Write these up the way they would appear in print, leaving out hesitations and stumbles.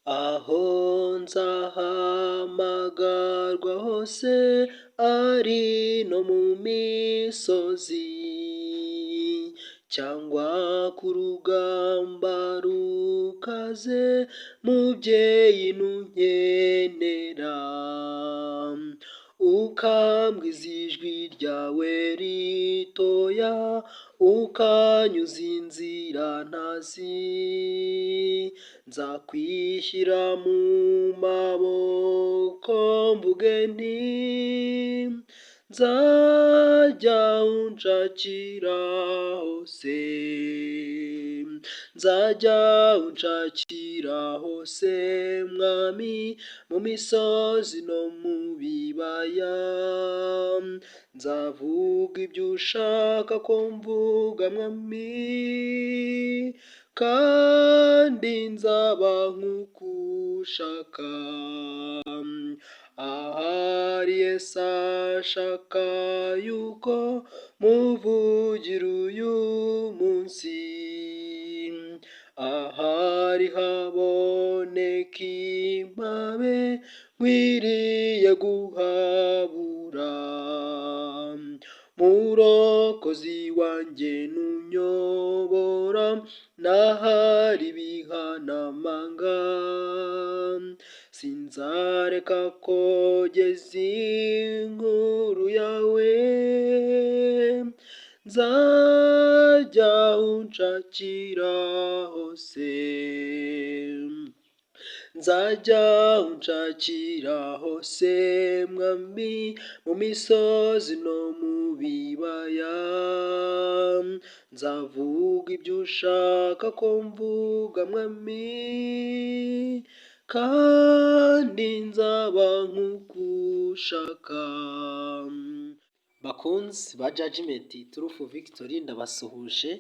Aho nzahamagarwa hose, ari no mu misozi cyangwa ku rugamba rukaze, mubyeyi nunkenera, ukambwiza ijwi ryawe ritoya, ukanyuza inzira ntazi, nzakwishyira mu maboko mvuge nti: "Nzajya unshakira hose, nzajya unshakira hose Mwami, mu misozi no mu bibaya, nzavuga ibyo ushaka ko mvuga Mwami, kandi nzaba nk'uko ushaka." Ahari Yesu ashaka yuko muvugira uyu munsi, ahari haboneka impabe nkwiriye guhabura, Murokozi wanjye nunyobora n'ahari ibihanamanga, sinzareka kogeza inkuru yawe, nzajya unshakira hose, nzajya unshakira hose Mwami, mu misozi no mu bibaya, nzavuga ibyo ushaka ko mvuga Mwami, kandi nzaba nk'uko ushaka. Bakunzi ba Judgment Truth Victory, ndabasuhuje.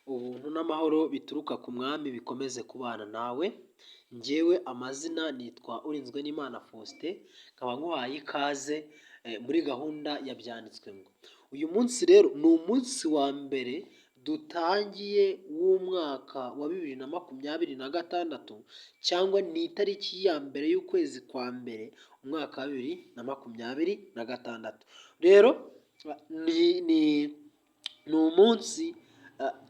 Ubuntu n'amahoro bituruka ku Mwami bikomeze kubana nawe. Njyewe amazina nitwa Urinzwe n'Imana Faustin, nkaba nkuhaye ikaze muri gahunda ya Byanditswe Ngo. Uyu munsi rero ni umunsi wa mbere dutangiye w'umwaka wa 2026, cyangwa ni itariki ya 1 y'ukwezi kwa mbere, umwaka wa 2026. Rero ni umunsi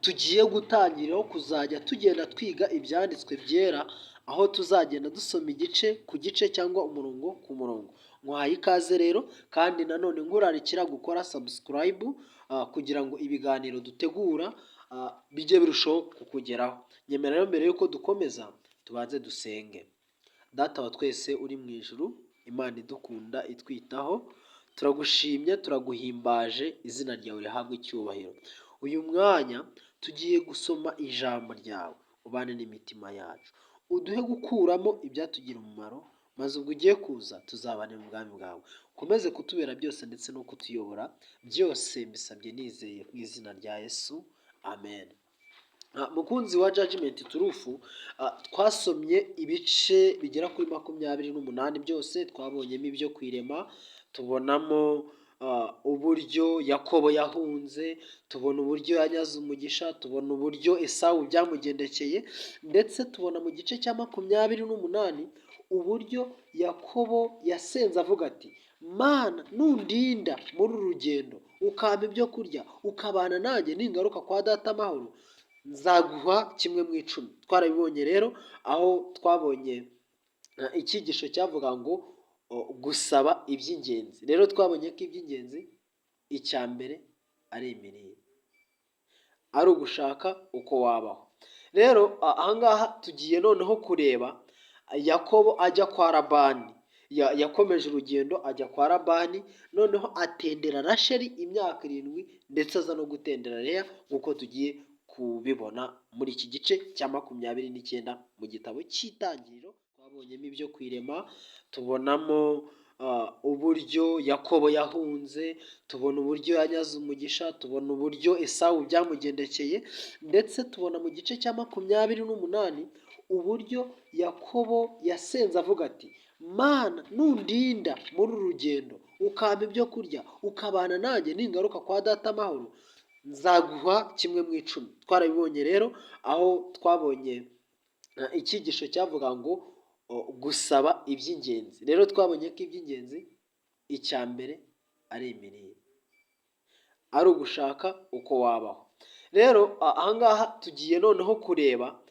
tugiye gutangiraho kuzajya tugenda twiga ibyanditswe byera, aho tuzagenda dusoma igice ku gice cyangwa umurongo ku murongo. Nkuhaye ikaze rero, kandi nanone nkurarikira gukora subscribe kugira ngo ibiganiro dutegura bijye birushaho kukugeraho. Nyemera rero, mbere y'uko dukomeza tubanze dusenge. Data wa twese uri mu ijuru, Imana idukunda itwitaho, turagushimye, turaguhimbaje, izina ryawe rihabwe icyubahiro. Uyu mwanya tugiye gusoma ijambo ryawe, ubane n'imitima yacu, uduhe gukuramo ibyatugira umumaro, maze ubwo ugiye kuza tuzabane mu bwami bwawe. Ukomeze kutubera byose ndetse no kutuyobora. Byose mbisabye nizeye mu izina rya Yesu, amen. Mukunzi wa Judgment Truth, twasomye ibice bigera kuri 28 byose. Twabonyemo ibyo kwirema, tubonamo uburyo Yakobo yahunze, tubona uburyo yanyaze umugisha, tubona uburyo Esawu byamugendekeye, ndetse tubona mu gice cya 28 uburyo Yakobo yasenze avuga ati: "Mana, nundinda muri uru rugendo, ukampa ibyo kurya, ukabana nanjye, ningaruka kwa data amahoro, nzaguha kimwe mu icumi." Twarabibonye rero, aho twabonye icyigisho cyavuga ngo gusaba iby'ingenzi. Rero twabonye ko iby'ingenzi, icya mbere ari imirire, ari ugushaka uko wabaho. Rero ahangaha tugiye noneho kureba Yakobo ajya kwa Labani. Yakomeje urugendo ajya kwa Labani, noneho atendera Rasheli imyaka 7, ndetse aza no gutendera Leya, nk'uko tugiye kubibona muri iki gice cya 29 mu gitabo cy'Itangiriro. Twabonyemo ibyo kwirema, tubonamo uburyo Yakobo yahunze, tubona uburyo yanyaze umugisha, tubona uburyo Esawu byamugendekeye, ndetse tubona mu gice cya 28 uburyo Yakobo yasenze avuga ati: "Mana, nundinda muri uru rugendo, ukampa ibyo kurya, ukabana nanjye, ningaruka kwa data amahoro, nzaguha kimwe mu icumi." Twarabibonye rero, aho twabonye icyigisho cyavuga ngo gusaba iby'ingenzi. Rero twabonye ko iby'ingenzi, icya mbere ari imirire, ari ugushaka uko wabaho. Rero ahangaha tugiye noneho kureba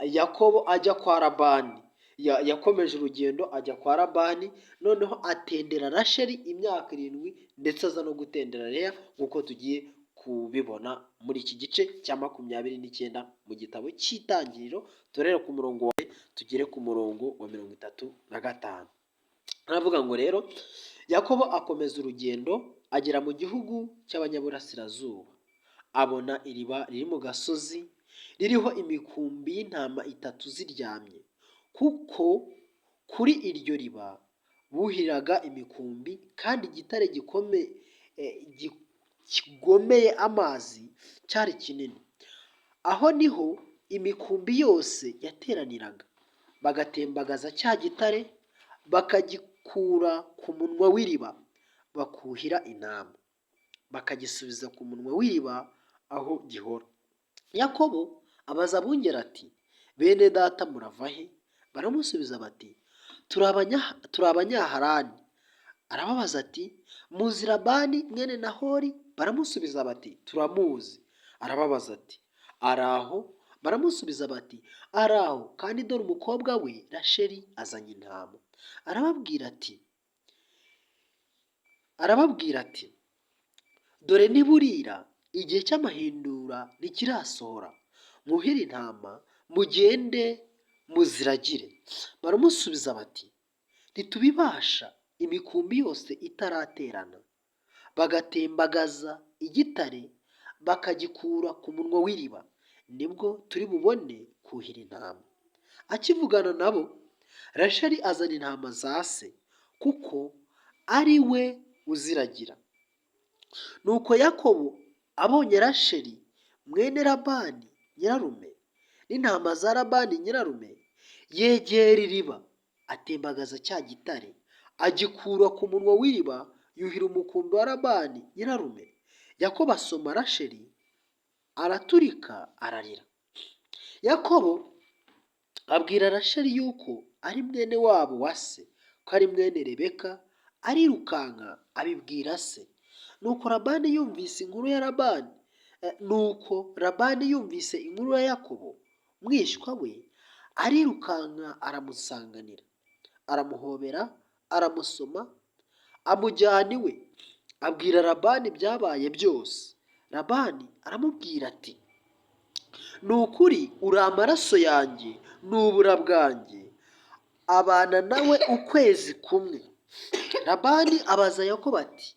Yakobo ajya kwa Labani. Yakomeje urugendo ajya kwa Labani, noneho atendera Rasheli imyaka 7, ndetse aza no gutendera Leya, nk'uko tugiye kubibona muri iki gice cya 29 mu gitabo cy'Itangiriro. Turere ku murongo wa tugere ku murongo wa 35. Aravuga ngo rero Yakobo akomeza urugendo agera mu gihugu cy'abanyaburasirazuba, abona iriba riri mu gasozi ririho imikumbi y'intama itatu ziryamye, kuko kuri iryo riba buhiraga imikumbi, kandi igitare kigomeye amazi cyari kinini. Aho niho imikumbi yose yateraniraga, bagatembagaza cya gitare bakagikura ku munwa w'iriba, bakuhira intama, bakagisubiza ku munwa w'iriba aho gihora. Yakobo abaza abungeri ati: "Bene data, murava he?" Baramusubiza bati: "Turi Abanyaharani." Arababaza ati: "Muzi Labani mwene Nahori?" Baramusubiza bati: "Turamuzi." Arababaza ati: "Ari aho?" Baramusubiza bati: "Ari aho, kandi dore umukobwa we Rasheli azanye intama." Arababwira ati: "Dore niburira, igihe cy'amahindura ntikirasohora, mwuhire intama, mugende muziragire." Baramusubiza bati: "Ntitubibasha imikumbi yose itaraterana, bagatembagaza igitare bakagikura ku munwa w'iriba, nibwo turi bubone kuhira intama." Akivugana nabo, Rasheli azana intama za se, kuko ari we uziragira. Nuko Yakobo abonye Rasheli mwene Labani nyirarume n'intama za Labani nyirarume, yegera iriba, atembagaza cya gitare agikura ku munwa w'iriba, yuhira umukumbi wa Labani nyirarume. Yakobo asoma Rasheli, araturika ararira. Yakobo abwira Rasheli yuko ari mwene wabo wa se, ko ari mwene Rebeka, arirukanka abibwira se. Nuko Labani yumvise inkuru ya Yakobo mwishywa we, arirukanka aramusanganira, aramuhobera, aramusoma, amujyana iwe. Abwira Labani ibyabaye byose. Labani aramubwira ati: "Ni ukuri uri amaraso yanjye n'ubura bwanjye." Abana nawe ukwezi kumwe. Labani abaza Yakobo ati: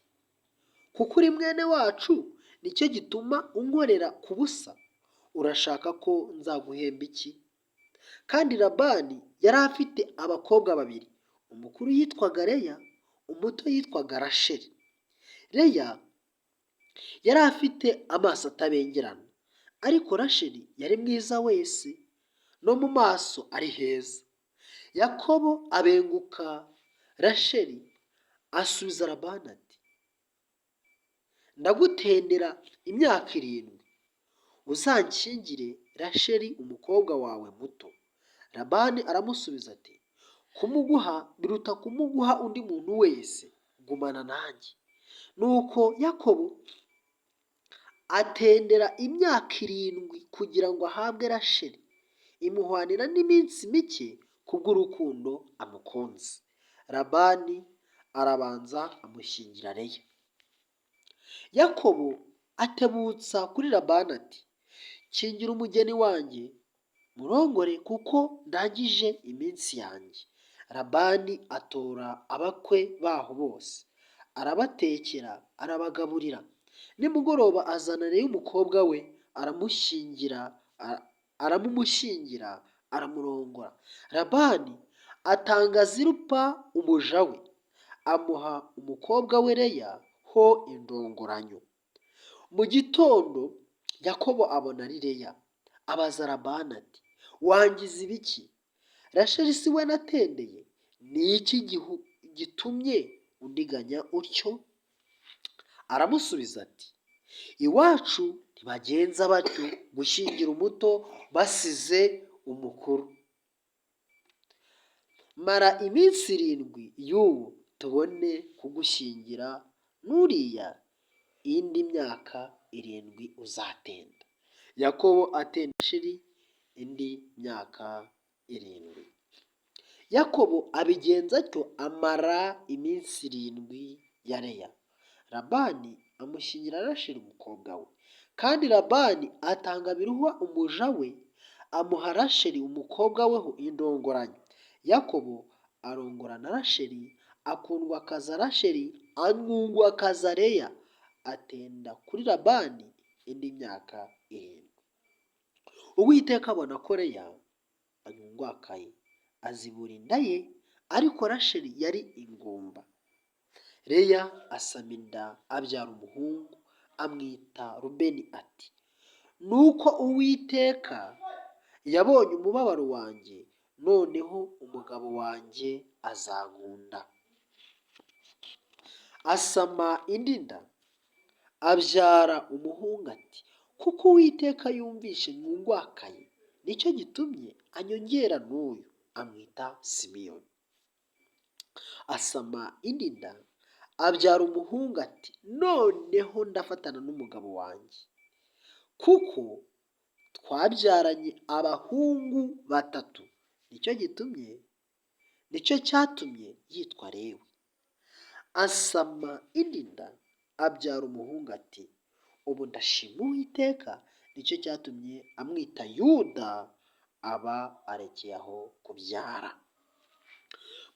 "Kuko uri mwene wacu, nicyo gituma unkorera ku busa? Urashaka ko nzaguhemba iki?" Kandi Labani yari afite abakobwa babiri: umukuru yitwaga Leya, umuto yitwaga Rasheli. Leya yari afite amaso atabengerana, ariko Rasheli yari mwiza wese, no mu maso ari heza. Yakobo abenguka Rasheli. Asubiza Labani ati: "Ndagutendera imyaka 7, uzanshyingire Rasheli umukobwa wawe muto." Labani aramusubiza ati: "Kumuguha biruta kumuguha undi muntu wese, gumana nanjye." Nuko Yakobo atendera imyaka 7 kugira ngo ahabwe Rasheli, imuhwanira n'iminsi mike kubw'urukundo amukunze. Labani arabanza amushyingira Leya. Yakobo atebutsa kuri Labani ati: "Kingira umugeni wanjye murongore, kuko ndangije iminsi yanjye." Labani atora abakwe baho bose, arabatekera, arabagaburira. Nimugoroba azana Leya umukobwa we, aramushyingira, aramumushyingira, aramurongora. Labani atanga Zilupa umuja we, amuha umukobwa we Leya ho indongoranyo. Mu gitondo Yakobo abona ari Leya, abaza Labani ati: "Wangize ibiki? Rasheli si we natendeye? Ni iki gitumye undiganya utyo?" Aramusubiza ati: "Iwacu ntibagenza batyo gushyingira umuto basize umukuru." Mara iminsi 7 y'ubu tubone kugushyingira n'uriya, indi myaka 7 uzatenda. Yakobo atenda Rasheli indi myaka 7. Yakobo abigenza atyo, amara iminsi 7 ya Leya. Labani amushyingira Rasheli umukobwa we. Kandi Labani atanga Biluha umuja we, amuha Rasheli umukobwa we ho indongoranyo. Yakobo arongora na Rasheli, akundwakaza Rasheli, anyungwakaza Leya, atenda kuri Labani indi myaka 7. Uwiteka abona ko Leya anyungwakaye, azibura inda ye, ariko Rasheli yari ingumba. Leya asama inda, abyara umuhungu, amwita Rubeni, ati: "Nuko Uwiteka yabonye umubabaro wanjye, noneho umugabo wanjye azankunda." Asama indi nda, abyara umuhungu, ati: "Kuko Uwiteka yumvishe nyungwakaye, nicyo gitumye anyongera n'uyu." Amwita Simiyoni. Asama indi nda, abyara umuhungu, ati: "Noneho ndafatana n'umugabo wanjye, kuko twabyaranye abahungu batatu." Nicyo gitumye, nicyo cyatumye yitwa Lewi. Asama indi nda, abyara umuhungu, ati: "Ubu ndashima Uwiteka." Nicyo cyatumye amwita Yuda. Aba arekeye aho kubyara.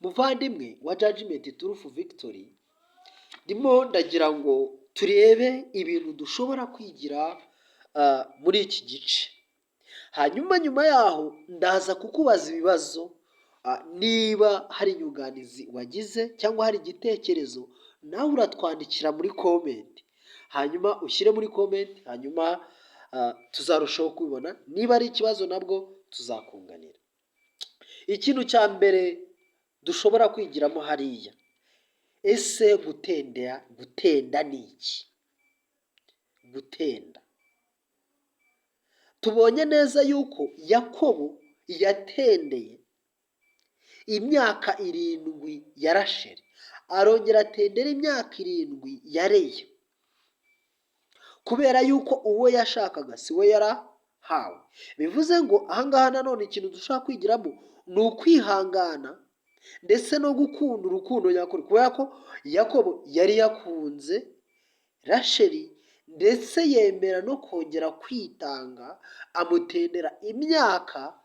Muvandimwe wa Judgment Truth Victory, ndimo ndagira ngo turebe ibintu dushobora kwigira muri iki gice. Hanyuma nyuma yaho ndaza kukubaza ibibazo. Niba hari inyunganizi wagize cyangwa hari igitekerezo, nawe uratwandikira muri comment, hanyuma ushyire muri comment, hanyuma tuzarushaho kubibona. Niba ari ikibazo nabwo tuzakunganira. Ikintu cya mbere dushobora kwigiramo hariya: ese gutendera, gutenda ni iki? Gutenda, tubonye neza yuko Yakobo yatendeye imyaka 7 ya Rasheli, arongera atendera imyaka 7 ya Leya, kubera yuko uwo yashakaga si we yarahawe. Bivuze ngo ahangaha nanone ikintu dushobora kwigiramo ni ukwihangana ndetse no gukunda urukundo nyakuri, kubera ko Yakobo yari yakunze Rasheli, ndetse yemera no kongera kwitanga, amutendera imyaka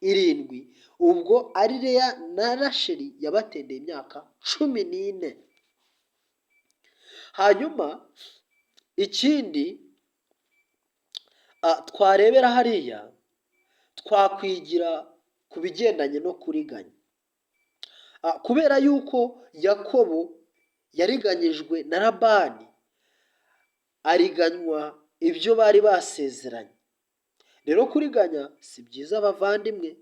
7. Ubwo ari Leya na Rasheli yabatendeye imyaka 14. Hanyuma ikindi twarebera hariya, twakwigira ku bigendanye no kuriganya, kubera yuko Yakobo yariganyijwe na Labani, ariganywa ibyo bari basezeranye. Rero kuriganya si byiza, bavandimwe.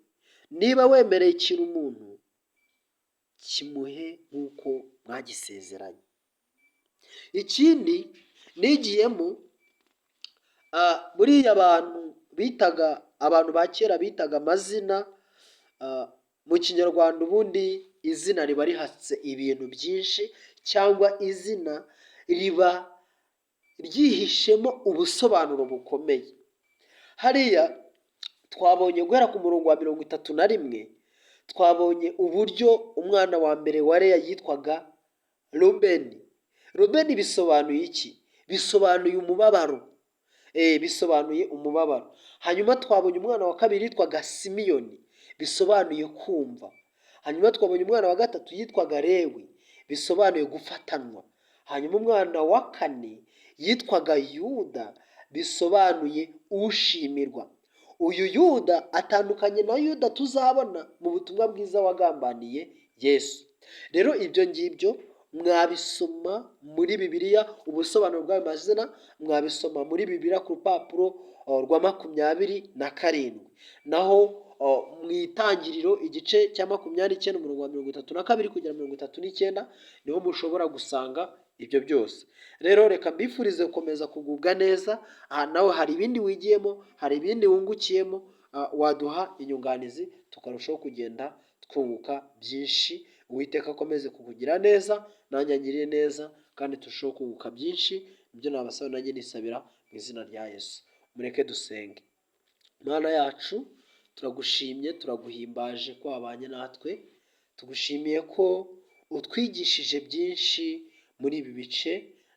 Niba wemereye ikintu umuntu, kimuhe nk'uko mwagisezeranye. Ikindi nigiyemo, buriya abantu bitaga, abantu ba kera bitaga amazina. Mu Kinyarwanda ubundi izina riba rihatse ibintu byinshi, cyangwa izina riba ryihishemo ubusobanuro bukomeye. Hariya twabonye guhera ku murongo wa 31, twabonye uburyo umwana wa mbere wa Leya yitwaga Rubeni. Rubeni bisobanuye iki? Bisobanuye umubabaro, bisobanuye umubabaro. Hanyuma twabonye umwana wa kabiri yitwaga Simiyoni, bisobanuye kumva. Hanyuma twabonye umwana wa gatatu yitwaga Lewi, bisobanuye gufatanwa. Hanyuma umwana wa kane yitwaga Yuda, bisobanuye ushimirwa. Uyu Yuda atandukanye na Yuda tuzabona mu butumwa bwiza wagambaniye Yesu. Rero ibyo ngibyo mwabisoma muri Bibiliya, ubusobanuro bw'ayo mazina mwabisoma muri Bibiliya ku rupapuro rwa 27, naho mu Itangiriro igice cya 29, umurongo wa 32 kugera 39, niho mushobora gusanga ibyo byose. Rero reka mbifurize gukomeza kugubwa neza. Aha nawe hari ibindi wigiyemo, hari ibindi wungukiyemo, waduha inyunganizi tukarushaho kubana. tukarushaho kugenda twunguka byinshi. Uwiteka akomeze kukugira neza, nanjye angirire neza, kandi turusheho kunguka byinshi. Ibyo nabasaba nanjye nisabira mu izina rya Yesu. Mureke dusenge. Mana yacu, turagushimye, turaguhimbaje ko wabanye natwe. Tugushimiye ko utwigishije byinshi muri ibi bice.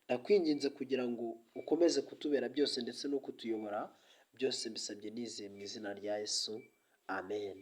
Ndakwinginze kugira ngo ukomeze kutubera byose ndetse no kutuyobora. Byose mbisabye nizeye mu izina rya Yesu, amen.